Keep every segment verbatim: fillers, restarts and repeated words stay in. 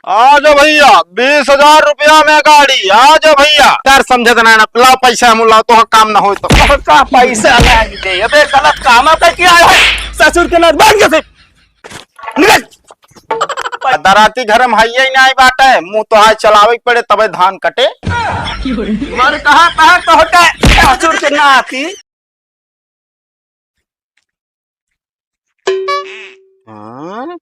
आ जाओ भैया, बीस हजार रुपया में गाड़ी, आ जाओ भैया। यार समझत ना, ना, लाओ पैसा, हम लाओ तो काम ना होय तो। का पैसा लाग दे, अबे गलत काम है, क्या है? ससुर के नाती, बंद कर से। निकल। दराती घर में हइये ही नाहीं बाटे, मुँह तो आज चलावे के पड़े तबे धान कटे। मर कहाँ कहाँ तो होता है, ससुर के नाती। हाँ?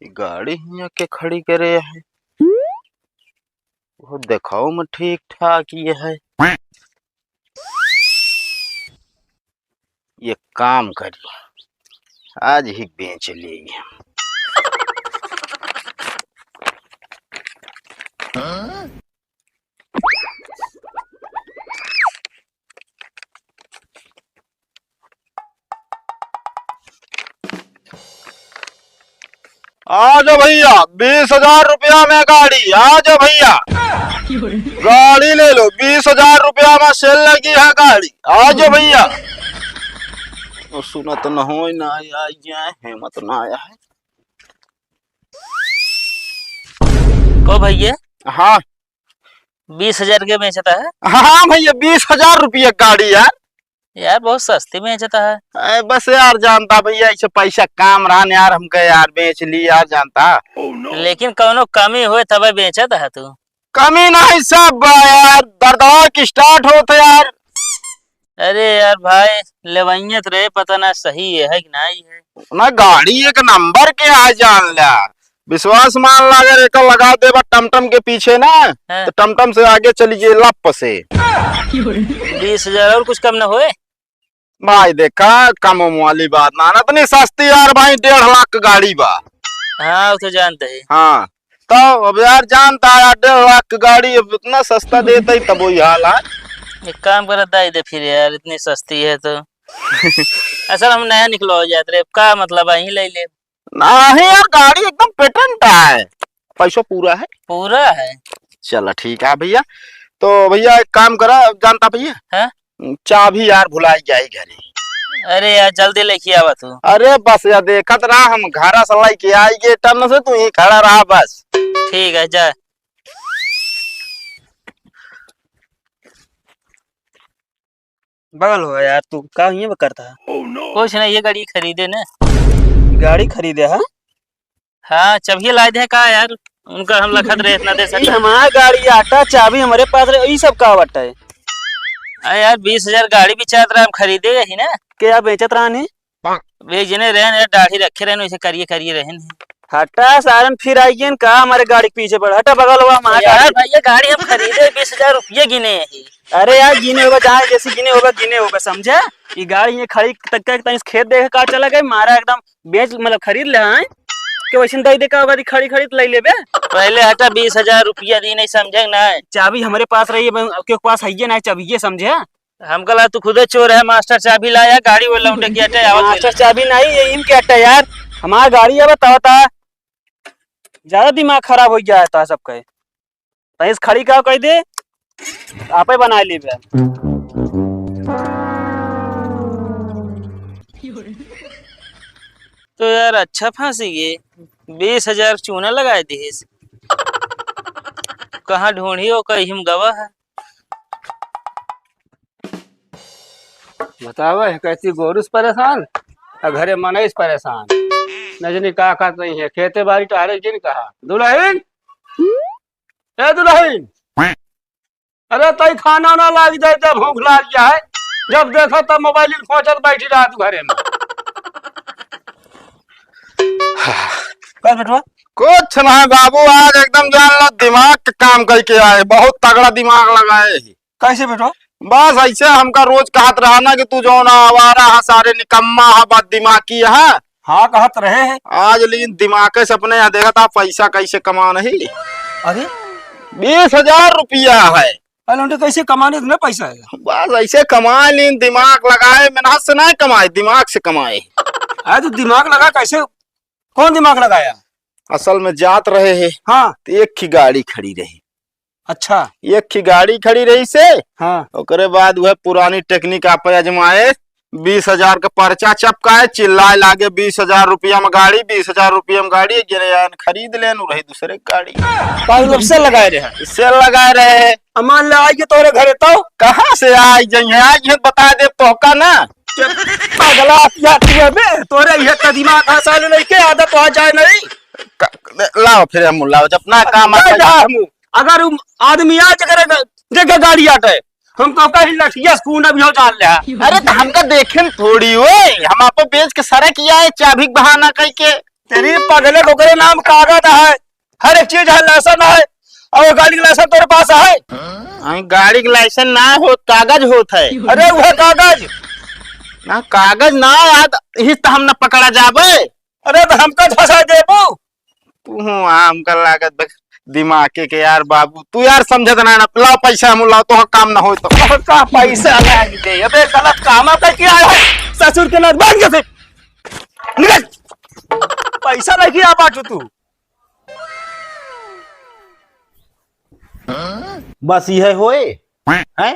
ई गाड़ी हियाँ के खड़ी करे है? वो देखाओ में ठीक ठाक ये है। ये काम करी, आज ही बेच ली। आ जाओ भैया, बीस हजार रुपया में गाड़ी, आ जाओ भैया। गाड़ी ले लो, बीस हजार रुपया में सेल लगी है गाड़ी, आ जाओ भैया। ओ, सुनत न हो ना, आई जाए, हिम्मत ना आया है। को भैया? हाँ। बीस हजार के बेचता है? हाँ भैया, बीस हजार रुपया गाड़ी यार। यार, बहुत सस्ती बेचता है। ए, बस यार, जानता भैया, ऐसे पैसा काम रहा न यार, हमके यार बेच ली यार, जानता। लेकिन कौनो कमी होए तबे बेचत है तू। कमी नहीं, सब बा यार, दरदवा की स्टार्ट होत है यार। अरे यार भाई, लेवैयत रहे, पता ना सही है, है कि नहीं है। ना, गाड़ी एक नंबर के आ, जान ला। विश्वास मान ला, अगर एकर लगा देबा टमटम के पीछे ना, हाँ। तो टमटम से आगे चली जे लप से। बीस हजार और कुछ कम ना होए? भाई देखा, कम वम वाली बात ना, ना इतनी सस्ती यार भाई, डेढ़ लाख की गाड़ी बा। हाँ, वो तो जानते हैं। हाँ, तो अब यार जानता है यार, डेढ़ लाख की गाड़ी अब इतना सस्ता देता ही तब वही हाल है। एक काम करत दाई दे फिर यार, इतनी सस्ती है तो। असल हम नया निकलो हो जात रे, का मतलब, यहीं ले ले। नहीं यार, गाड़ी एकदम पेटेंट है। पैसा पूरा है? पूरा है। चला ठीक है भैया। तो भैया एक काम करा, जानता भैया? हाँ? चाबी यार भुलाई जाई घरे। अरे यार, जल्दी लेके आवा तू। अरे बस यार, देखत रहा, हम घरा से लेके आई गे टन से, तू ही खड़ा रहा बस। ठीक है, जा। बगल हो यार, तू का ये करता है? कुछ नहीं, ये गाड़ी खरीदे ने। गाड़ी खरीदे है? हाँ, चाबी लाई दे का यार, उनका हम लखत रहे इतना देर से। ई हमार गाड़ी आटा, चाबी हमरे पास रहे, ई सब का बाटे? अरे यार, बीस हजार गाड़ी बेचात रहा, हम खरीदे ही ना। के आप बेचत रहा नहीं? वे जिने रहन यार, दाढ़ी रखे रहन, वैसे करिए करिए रहन। हटा सारन, फिर आइए न का हमारे गाड़ी के पीछे पड़। हटा बगल हुआ हमारा यार। गाड़ी। भैया, गाड़ी हम खरीदे, बीस हजार रुपये गिने हैं। अरे यार, गिने होगा, जहाँ जैसे गिने होगा, गिने होगा, समझे? ये गाड़ी ये खड़ी तक के तनी खेत देखे का चला गए, मारा एकदम बेच, मतलब खरीद ले हैं। के वैसे दे दे का होगा, खड़ी खड़ी तो ले लेबे। पहले हटा, बीस हजार रुपया दी, नहीं समझे ना। चाबी हमारे पास रही है, के पास है ये ना चाबी, ये समझे? हमका ला तू खुदे चोर है, मास्टर चाबी लाया, गाड़ी वो लौटे किया टे, आवत मास्टर बोले। चाबी नहीं, ये इनके अट्टा यार, हमार गाड़ी है, बताओ ता, ज्यादा दिमाग खराब हो गया है ता सबके। तईस खड़ी का कह दे, आपे बना लेबे। तो यार अच्छा फांसी गए, बीस हजार चूना लगाए दिहिस। कहाँ ढूंढी हो, कहीं हम गवा है। बतावा है, कहती गोरुस परेशान, आ घरे मनईस परेशान। न जनी का कहत नहीं है, खेते बारी टहरे जिन कहा। दुलहिन, ए दुलहिन, अरे तई खाना ना लाग जाए, जब भूख लाग जाए, जब देखो तब मोबाइल खोचत बैठी रहा तू घरे में। कर बेटवा। कुछ ना बाबू, आज एकदम जान लो दिमाग के काम करके आए, बहुत तगड़ा दिमाग लगाए ही। कैसे बेटवा? बस ऐसे हमका रोज कहत रहा ना कि तू जौन आवारा है, सारे निकम्मा है, बस दिमागी है। हाँ, कहत रहे हैं। आज लेकिन दिमाग से अपने यहाँ देखा था पैसा कैसे कमा नहीं। अरे? बीस हजार रुपया है। अरे लौंडे, कैसे कमाने इतना पैसा है? बस ऐसे कमाए, लेकिन दिमाग लगाए, मेहनत से नहीं कमाए, दिमाग से कमाए। अरे तो दिमाग लगा कैसे? कौन दिमाग लगाया? असल में जात रहे हैं, हाँ। तो एक ही गाड़ी खड़ी रही। अच्छा। एक ही गाड़ी खड़ी रही से, हाँ। ओकरे बाद वह पुरानी टेक्निक आप आजमाए, बीस हजार का पर्चा चपकाए, चिल्लाए लागे, "बीस हजार रुपया में गाड़ी, बीस हजार रुपया में गाड़ी।" गिरे आन खरीद लेन, रही दूसरे की गाड़ी। काहे जब सेल लगाए रहे? सेल लगाए रहे। अमान ले आई के तोरे घरे तो? कहाँ से आई जइहे? आई है बता दे तोहका ना। पगला पिया तू है बे, तोरे ये तो दिमाग हंसा ले नहीं के आदत आ जाए नहीं। क-, लाओ फिर हम लाओ, जब ना काम आता जा है। हम, अगर हम आदमी आ जगह, जगह गाड़ी आटे, हम तो कहीं लठिया से खून अभी हो जान ले। अरे तो हमका देखे न थोड़ी ओए, हम आपको बेच के सड़क आए चाबी के बहाना कह के। तेरी पगले को करे नाम कागज है, हर एक चीज है, लाइसेंस है, और गाड़ी का लाइसेंस तेरे पास है? हाँ, गाड़ी का लाइसेंस ना होत, कागज होत है। अरे वह कागज। ना कागज ना याद, इस तो हम ना पकड़ा जाबे। अरे तो हमका धसा देबू। तू हूँ आम का लागत बे, दिमाग के, के यार बाबू, तू यार समझत ना, ना, लाओ पैसा हम लाओ, तो काम ना होई तो। का पैसा लाग दे, अबे गलत काम है, क्या है? ससुर के नाथ बन के से निकल। पैसा लेके आ बाटू तू। बस यह होए, हैं?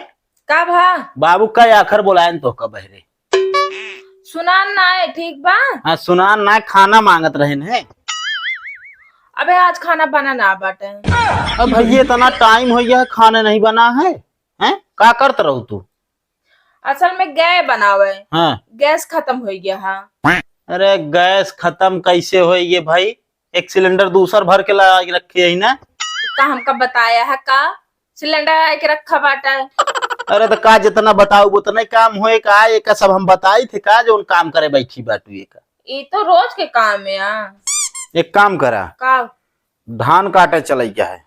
का भा? बाबू का आखर बोलायन तो का बहरे? सुनान ना है, ठीक बा? हाँ, सुनान ना, खाना मांगत रहे न। अबे आज खाना बना ना बाटे। अब भैया इतना टाइम हो गया है, खाना नहीं बना है, हैं? का करत रहू तू? असल में गए बनावे, हाँ। गैस खत्म हो गया है। अरे गैस खत्म कैसे होई ये भाई? एक सिलेंडर दूसर भर के ला के रखे है ना। का हमका बताया है का? सिलेंडर आए के रखा बाटा। अरे तो का जितना बताऊ उतना ही काम होए का? एक सब हम बताई थे का जौन काम करे बैठी बाटू ये का? ये तो रोज के काम है यार। एक काम करा। का? धान काटे चलई क्या है?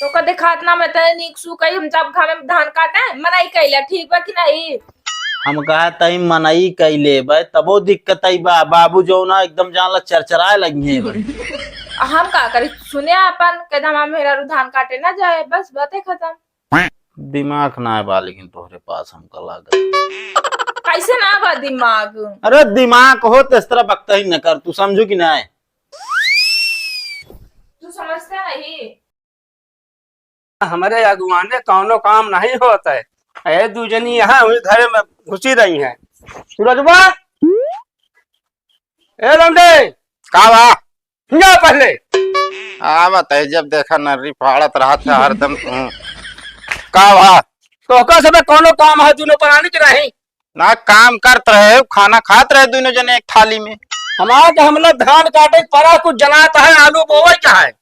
तो का दिखात ना मैं तने नीक सू कही हम जब घामे में धान काटे, मनई कइले, ठीक बा कि नहीं? हम कहा तई मनई कइले बे, तबो दिक्कत आई बा, बाबू जौना एकदम जान ला चरचराए लगी है बे। हम का करी, सुने अपन, के हमार मेहरारू धान काटे ना जाए, बस बातें खत्म। दिमाग ना बा लेकिन तोहरे पास हमका लागत। कैसे ना बा दिमाग? अरे दिमाग हो तो इस तरह बकता ही न कर, तू समझू कि नहीं? तू समझता नहीं? हमरे अगुवाने कौनो काम नहीं होत है। ए दू जनी यहाँ हुई घरे में घुसी रही हैं। सूरजवा, ए लौंडे, का बा? हिया पहले। आवत है, जब देखा नर्री फाड़त रहत है हरदम तू। का बा? तोहका सबे कौनो काम है, दुनो परानी के नहीं? ना, काम करत रहे, खाना खात रहे दुनो जने एक थाली में। हमार तो हमला धान काटे के परा कुछ जनात है, आलू बोवे का है?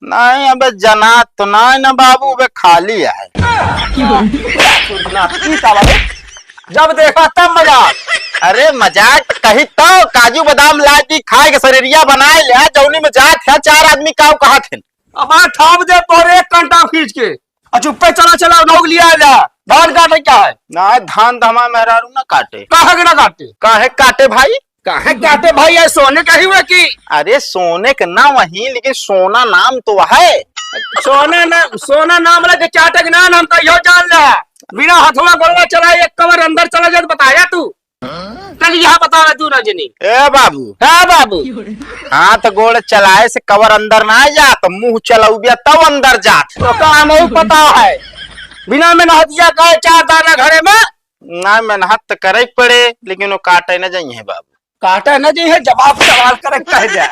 नहीं, अबे जनात तो नहीं ना बाबू, अबे खाली है। ना, ई का बात है? जब देखा तब मजाक। अरे मजाक कही तो, काजू बादाम ला के खाए के शरीरिया बनाए ले, जौनी में जात है चार आदमी काऊ कहत हैं। अब आ थाप दे तोरे एक कंटा खींच के। आ चुप्पे चला, चला, नौक लिया जा। धान काटे क्या है? ना, धान तो हमार मेहरारू ना काटे। काहे के ना काटे? काहे काटे भाई? काहे काटे भाई? ये सोने का ही हुआ कि? अरे सोने के ना वही, लेकिन सोना नाम तो है। सोना ना, सोना नाम लगे चाटे के ना, नाम तो यो जान ला। बिना हथवा गोड़वा चला एक कमर अंदर चला जाए तो बताया तू। चल यहाँ बतावा तू रजनी। ए बाबू। हाँ बाबू। हाथ गोड़ चलाए से कवर अंदर ना जात, मुंह चलौबिया तब अंदर जात। तो का हमहू पता है, बिना मेहनतिया का चार दाना घरे में। ना, मेहनत तो करे के पड़े, लेकिन वो काटे न जाइए बाबू। काटे न जाइए, जवाब सवाल करे कह दे।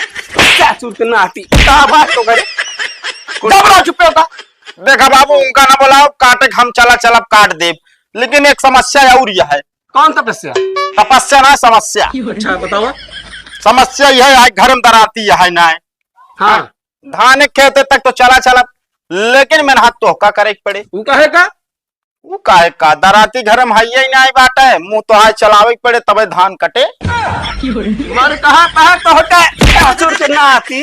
क्या सुरत नाती, का बात तो करे। जब रहो चुप्पे होता। देखा बाबू, उनका ना बोलाओ, काटे के हम चला चलब काट देब, लेकिन एक समस्या और यह है। कौन तपस्या? तपस्या ना, समस्या। अच्छा, बतावा। समस्या यह है, आज घर में दराती है ना। हाँ। धान एक खेते तक तो चला चला, लेकिन मेहनत तोहका करे के पड़े। ऊ काहे का? ऊ काहे का? दराती घर में हइये ही नाई बाटे, मुंह तो आज चलावे के पड़े, तबे धान कटे। मर कहा, कहा तो होता है, ससुर के नाती।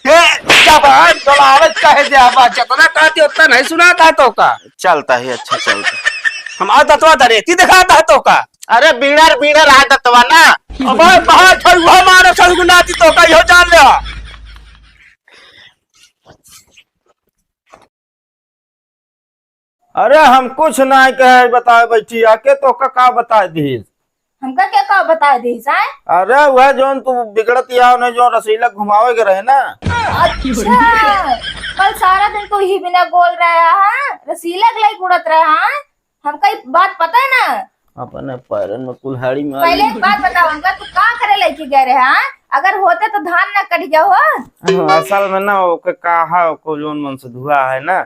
हे, जबान डोलावत कहे दे, अब जितना कहती उतना नहीं सुनाता है तो का? चलता है, अच्छा चलता। हमारा दतवा दरेती दिखाता है तो का? अरे बीणर, बीणर आ दतवा ना। अब बाहर ठरुआ मारो ससुर के नाती तो का, यो जान ले। अरे हम कुछ ना कहे, बताए बैठी आके तो का, का बताए दीस? हमका क्या का बताए दीस, आय? अरे वह जौन तू बिगड़त या उन्हें जो रसीला घुमावे के रहे ना। अच्छा, कल सारा दिन तू ही बिना बोल रहा है, रसीला के लाइक उड़त रहा है। हमका ई बात पता है ना, अपने पैरन में कुल्हाड़ी मार पहले ली। एक बात बताओ हमका, तू का करे लेके गए रहे, हाँ? अगर होते तो धान ना कट गया हो। हाँ, असल में ना ओके का है, ओको जौन मन से धुआ है ना,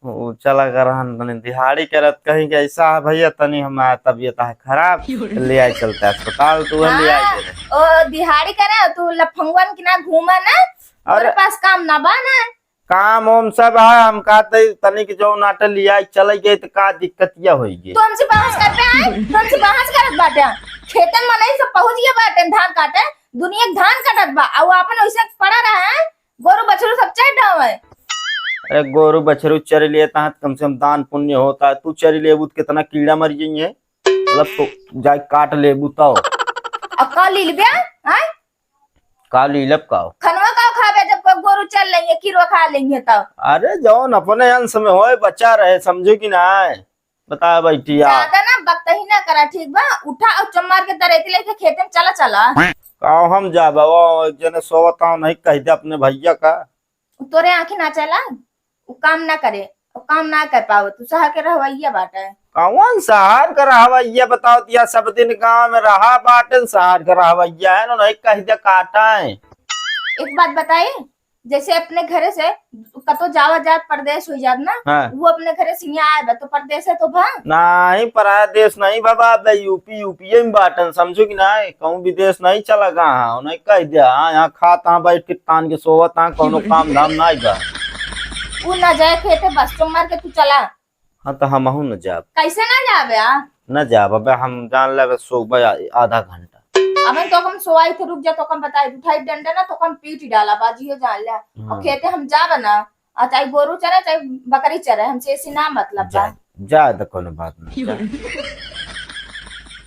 वो चला कर रहन तनी दिहाड़ी करत, कहीं के ऐसा है भैया, तनी हमार तबीयत है खराब, ले आए चलते अस्पताल, तू ले आए हाँ, दे रहे। ओ दिहाड़ी करे, तू लफंगवन की ना घूमा ना, अरे तोरे पास काम ना बा ना। काम ओम सब है, हम कहते तनिक जौन आटे लिया चले गए तो का दिक्कत या होई गई? तो हमसे बहस करते हैं, तो हमसे बहस करत बाटे। खेतन में नहीं सब पहुंच गए बाटे धान काटे, दुनिया के धान कटत बा, और अपन वैसे पड़ा रहा है, गोरू बछरू सब चर डावे। अरे गोरू बछरू चर लिए तहाँ कम से कम दान पुण्य होता है, तू चर लेबू तो कितना कीड़ा मर जाइए, मतलब तो जाए काट लेबू तो। और का लील बे, हैं? का लीलब का हो? खनवा का खाबे जब कोई गोरू चल लेंगे, कीड़वा खा लेंगे तब। अरे जौन अपने अंश में होए बचा रहे, समझो कि ना? बता बैठिया। ज्यादा ना बकतही ना करा, ठीक बा? उठा और चम्मार के दरेती लेके खेते में चला, चला। का हम जाबा, वो एक जने सोवत हो नहीं कह दे अपने भैया का। तोरे आँखी ना चला, उ काम ना करे, उ काम ना कर पावत, तू शहर के रहवैया बाटे। कौन शहर के रहवैया बताओ, या सब दिन गांव में रहा बाटे, शहर के रहवैया है ना, नहीं कह दे काटा है। एक बात बताई, जैसे अपने घरे से कतो जावा जात परदेश हो जात ना, हाँ। वो अपने घरे से यहाँ आए बा, तो परदेश है तो भा? नहीं, पराया देश नहीं बाबा, अब यूपी, यूपीए में बाटन, समझो कि नहीं? कहूँ विदेश नहीं चला गा, हाँ, उन्हें कह दिया, हाँ, यहाँ खात, हाँ, बैठ के तान के सोवत, हाँ, कौनो काम धाम नहीं बा। उ ना जाए खेते, बस चुम्मर के तू चला। हाँ, तो हमहू न जाब। कैसे ना जाबे आ? न जाब, अबे हम जान लेबे, सोबे आ-, आधा घंटा। अबे तो कम सोवाई थे, रुक जा, तो कम बताई, उठाई डंडा ना, तो कम पीट डाला, बाजी हो जान ले। हाँ। और खेते हम जाबे ना, आ चाहे गोरू चरे, चाहे बकरी चरे, हमसे ऐसी ना मतलब बा। जा, जा, तो कोनो बात नहीं, जा।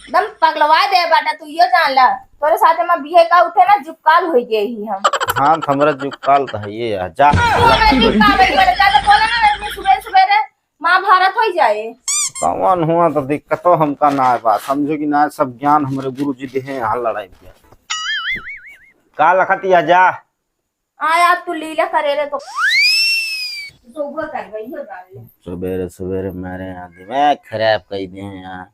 एकदम पगलवा दे बाटा, तू यो जान ला, तोरे साथे में बिहे का उठे ना, जुकाल होई गए ही हम। हाँ, तो हमरा जुकाल तो है ये यार, जा। तू हमरा जुकाल है, बड़े ज्यादा बोले ना, इतनी सुबह सुबह रे, महाभारत होई जाए। कौन हुआ तो दिक्कतो हमका ना बा, समझो कि ना, सब ज्ञान हमरे गुरुजी देहे यहाँ लड़ाई के। का लखत या जा। आया तू लीला करे रे तो सुबह कर गई हो जान ले। सुबेरे सुबेरे मेरे यहाँ दिमाग खराब कर दे हैं यार।